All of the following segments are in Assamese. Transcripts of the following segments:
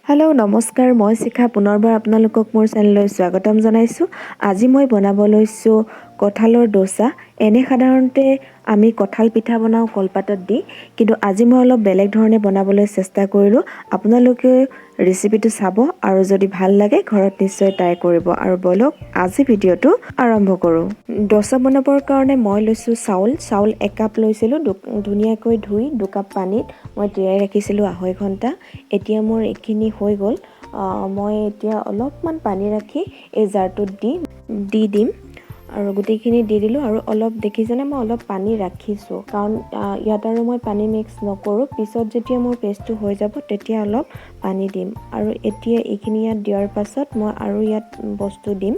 হেল্ল', নমস্কাৰ। মই শিখা, পুনৰবাৰ আপোনালোকক মোৰ চেনেললৈ স্বাগতম জনাইছোঁ। আজি মই বনাব লৈছোঁ কঁঠালৰ দোচা। এনে সাধাৰণতে আমি কঁঠাল পিঠা বনাওঁ কলপাতত দি, কিন্তু আজি মই অলপ বেলেগ ধৰণে বনাবলৈ চেষ্টা কৰিলোঁ। আপোনালোকে ৰেচিপিটো চাব আৰু যদি ভাল লাগে ঘৰত নিশ্চয় ট্ৰাই কৰিব। আৰু ব'লক, আজি ভিডিঅ'টো আৰম্ভ কৰোঁ। দোচা বনাবৰ কাৰণে মই লৈছোঁ চাউল। চাউল একাপ লৈছিলোঁ। ধুনীয়াকৈ ধুই 2 কাপ পানীত মই তিয়াই ৰাখিছিলোঁ 2.5 ঘণ্টা। এতিয়া মোৰ এইখিনি হৈ গ'ল। মই এতিয়া অলপমান পানী ৰাখি এই জাৰটোত দি দি দিম আৰু গোটেইখিনি দি দিলোঁ। আৰু অলপ দেখিছেনে, মই অলপ পানী ৰাখিছোঁ, কাৰণ ইয়াত আৰু মই পানী মিক্স নকৰোঁ। পিছত যেতিয়া মোৰ পেষ্টটো হৈ যাব, তেতিয়া অলপ পানী দিম। আৰু এতিয়া এইখিনি ইয়াত দিয়াৰ পাছত মই আৰু ইয়াত বস্তু দিম।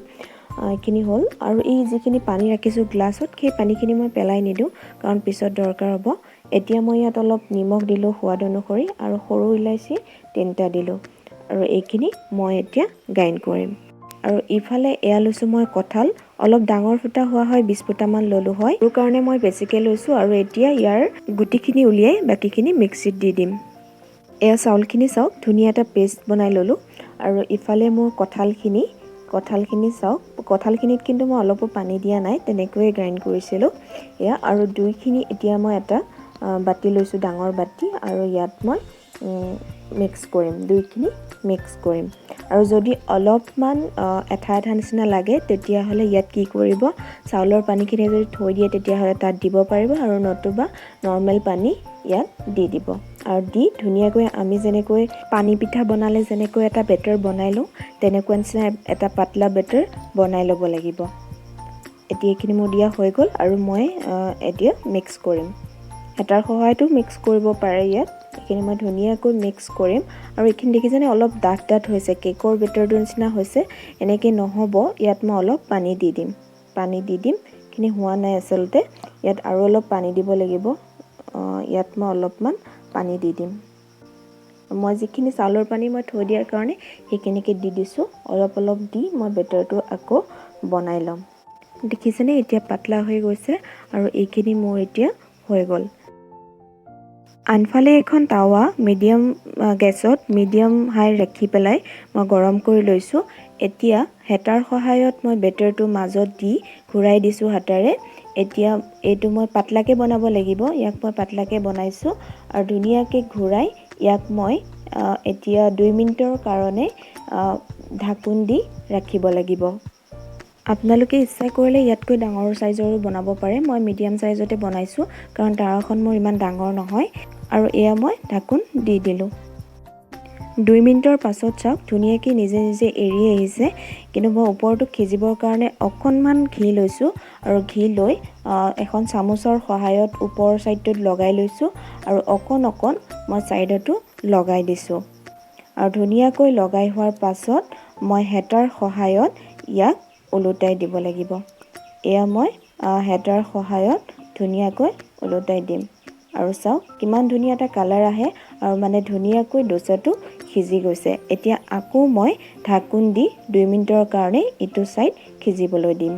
এইখিনি হ'ল। আৰু এই যিখিনি পানী ৰাখিছোঁ গ্লাছত, সেই পানীখিনি মই পেলাই নিদিওঁ, কাৰণ পিছত দৰকাৰ হ'ব। এতিয়া মই ইয়াত অলপ নিমখ দিলোঁ সোৱাদ অনুসৰি আৰু সৰু ইলাচি তিনিটা দিলোঁ আৰু এইখিনি মই এতিয়া গ্ৰাইণ্ড কৰিম। আৰু ইফালে এয়া লৈছোঁ মই কঁঠাল। অলপ ডাঙৰ ফুটা হোৱা হয় 20 ফুটামান ল'লোঁ হয়, সেইটো কাৰণে মই বেছিকৈ লৈছোঁ। আৰু এতিয়া ইয়াৰ গুটিখিনি উলিয়াই বাকীখিনি মিক্সিত দি দিম। এয়া চাউলখিনি চাওক, ধুনীয়া এটা পেষ্ট বনাই ল'লোঁ। আৰু ইফালে মোৰ কঁঠালখিনি চাওক। কঁঠালখিনিত কিন্তু মই অলপো পানী দিয়া নাই, তেনেকৈয়ে গ্ৰাইণ্ড কৰিছিলোঁ এয়া। আৰু দুইখিনি এতিয়া মই এটা বাতি লৈছোঁ, ডাঙৰ বাতি, আৰু ইয়াত মই মিক্স কৰিম, দুইখিনি মিক্স কৰিম। আৰু যদি অলপমান এঠা এঠা নিচিনা লাগে, তেতিয়াহ'লে ইয়াত কি কৰিব, চাউলৰ পানীখিনি যদি থৈ দিয়ে, তেতিয়াহ'লে তাত দিব পাৰিব আৰু নতুবা নৰ্মেল পানী ইয়াত দি দিব। আৰু দি ধুনীয়াকৈ আমি যেনেকৈ পানী পিঠা বনালে যেনেকৈ এটা বেটাৰ বনাই লওঁ, তেনেকুৱা নিচিনা এটা পাতলা বেটাৰ বনাই ল'ব লাগিব। এতিয়া এইখিনি মোৰ দিয়া হৈ গ'ল আৰু মই এতিয়া মিক্স কৰিম। হেতাৰ সহায়তো মিক্স কৰিব পাৰে ইয়াত। এইখিনি মই ধুনীয়াকৈ মিক্স কৰিম। আৰু এইখিনি দেখিছেনে, অলপ ডাঠ ডাঠ হৈছে, কেকৰ বেটাৰটোৰ নিচিনা হৈছে। এনেকৈ নহ'ব, ইয়াত মই অলপ পানী দি দিম। পানী দি দিম। এইখিনি হোৱা নাই আচলতে, ইয়াত আৰু অলপ পানী দিব লাগিব। ইয়াত মই অলপমান পানী দি দিম। মই যিখিনি চাউলৰ পানী মই থৈ দিয়াৰ কাৰণে সেইখিনিকে দি দিছোঁ। অলপ অলপ দি মই বেটাৰটো আকৌ বনাই ল'ম। দেখিছেনে, এতিয়া পাতলা হৈ গৈছে আৰু এইখিনি মোৰ এতিয়া হৈ গ'ল। আনফালে এখন টাৱা মিডিয়াম গেছত মিডিয়াম হাই ৰাখি পেলাই মই গৰম কৰি লৈছোঁ। এতিয়া হেতাৰ সহায়ত মই বেটাৰটো মাজত দি ঘূৰাই দিছোঁ হাতেৰে। এতিয়া এইটো মই পাতলাকৈ বনাব লাগিব। ইয়াক মই পাতলাকৈ বনাইছোঁ আৰু ধুনীয়াকৈ ঘূৰাই ইয়াক মই এতিয়া 2 মিনিটৰ কাৰণে ঢাকোন দি ৰাখিব লাগিব। আপোনালোকে ইচ্ছা কৰিলে ইয়াতকৈ ডাঙৰ চাইজৰো বনাব পাৰে। মই মিডিয়াম চাইজতে বনাইছোঁ, কাৰণ টাৱাখন মোৰ ইমান ডাঙৰ নহয়। আৰু এয়া মই ঢাকোন দি দিলোঁ। 2 মিনিটৰ পাছত চাওক, ধুনীয়াকৈ নিজে নিজে এৰি আহিছে। কিন্তু মই ওপৰটো সিজিবৰ কাৰণে অকণমান ঘি লৈছোঁ আৰু ঘি লৈ এখন চামুচৰ সহায়ত ওপৰৰ ছাইডটোত লগাই লৈছোঁ আৰু অকণ অকণ মই ছাইডতো লগাই দিছোঁ। আৰু ধুনীয়াকৈ লগাই হোৱাৰ পাছত মই হেতাৰ সহায়ত ইয়াক ওলোটাই দিব লাগিব। এয়া মই হেতাৰ সহায়ত ধুনীয়াকৈ ওলোটাই দিম। আৰু চাওক, কিমান ধুনীয়া এটা কালাৰ আহে আৰু মানে ধুনীয়াকৈ দোচাটো সিজি গৈছে। এতিয়া আকৌ মই ঢাকোন দি 2 মিনিটৰ কাৰণে ইটো ছাইড সিজিবলৈ দিম।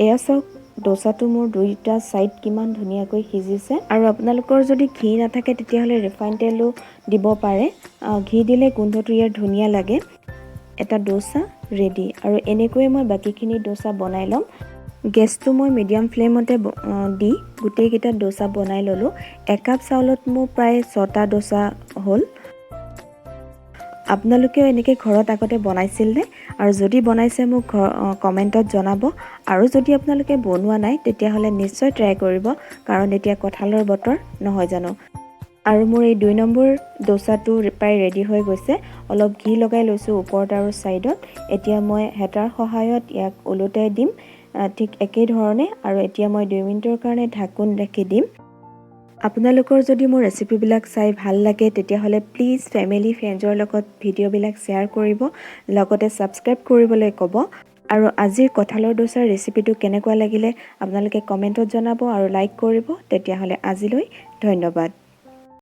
এয়া চাওক, দোচাটো মোৰ দুইটা ছাইড কিমান ধুনীয়াকৈ সিজিছে। আৰু আপোনালোকৰ যদি ঘি নাথাকে, তেতিয়াহ'লে ৰিফাইন তেলো দিব পাৰে। ঘি দিলে গোন্ধটো ইয়াৰ ধুনীয়া লাগে। এটা দোচা ৰেডি। আৰু এনেকৈয়ে মই বাকীখিনি দোচা বনাই ল'ম। গেছটো মই মিডিয়াম ফ্লেমতে দি গোটেইকেইটা দোচা বনাই ল'লোঁ। একাপ চাউলত মোৰ প্ৰায় ছটা দোচা হ'ল। আপোনালোকেও এনেকৈ ঘৰত আগতে বনাইছিলনে? আৰু যদি বনাইছে, মোক কমেণ্টত জনাব। আৰু যদি আপোনালোকে বনোৱা নাই, তেতিয়াহ'লে নিশ্চয় ট্ৰাই কৰিব, কাৰণ এতিয়া কঁঠালৰ বতৰ নহয় জানো? আৰু মোৰ এই 2 নম্বৰ দোচাটো প্ৰায় ৰেডি হৈ গৈছে। অলপ ঘি লগাই লৈছোঁ ওপৰত আৰু ছাইডত। এতিয়া মই হেতাৰ সহায়ত ইয়াক ওলোটাই দিম ঠিক একেধৰণে। আৰু এতিয়া মই 2 মিনিটৰ কাৰণে ঢাকোন ৰাখি দিম। আপোনালোকৰ যদি মোৰ ৰেচিপিবিলাক চাই ভাল লাগে, তেতিয়াহ'লে প্লিজ ফেমিলি ফ্ৰেণ্ডছৰ লগত ভিডিঅ'বিলাক শ্বেয়াৰ কৰিব, লগতে ছাবস্ক্ৰাইব কৰিবলৈ ক'ব। আৰু আজিৰ কঁঠালৰ দোচাৰ ৰেচিপিটো কেনেকুৱা লাগিলে আপোনালোকে কমেণ্টত জনাব আৰু লাইক কৰিব। তেতিয়াহ'লে আজিলৈ ধন্যবাদ।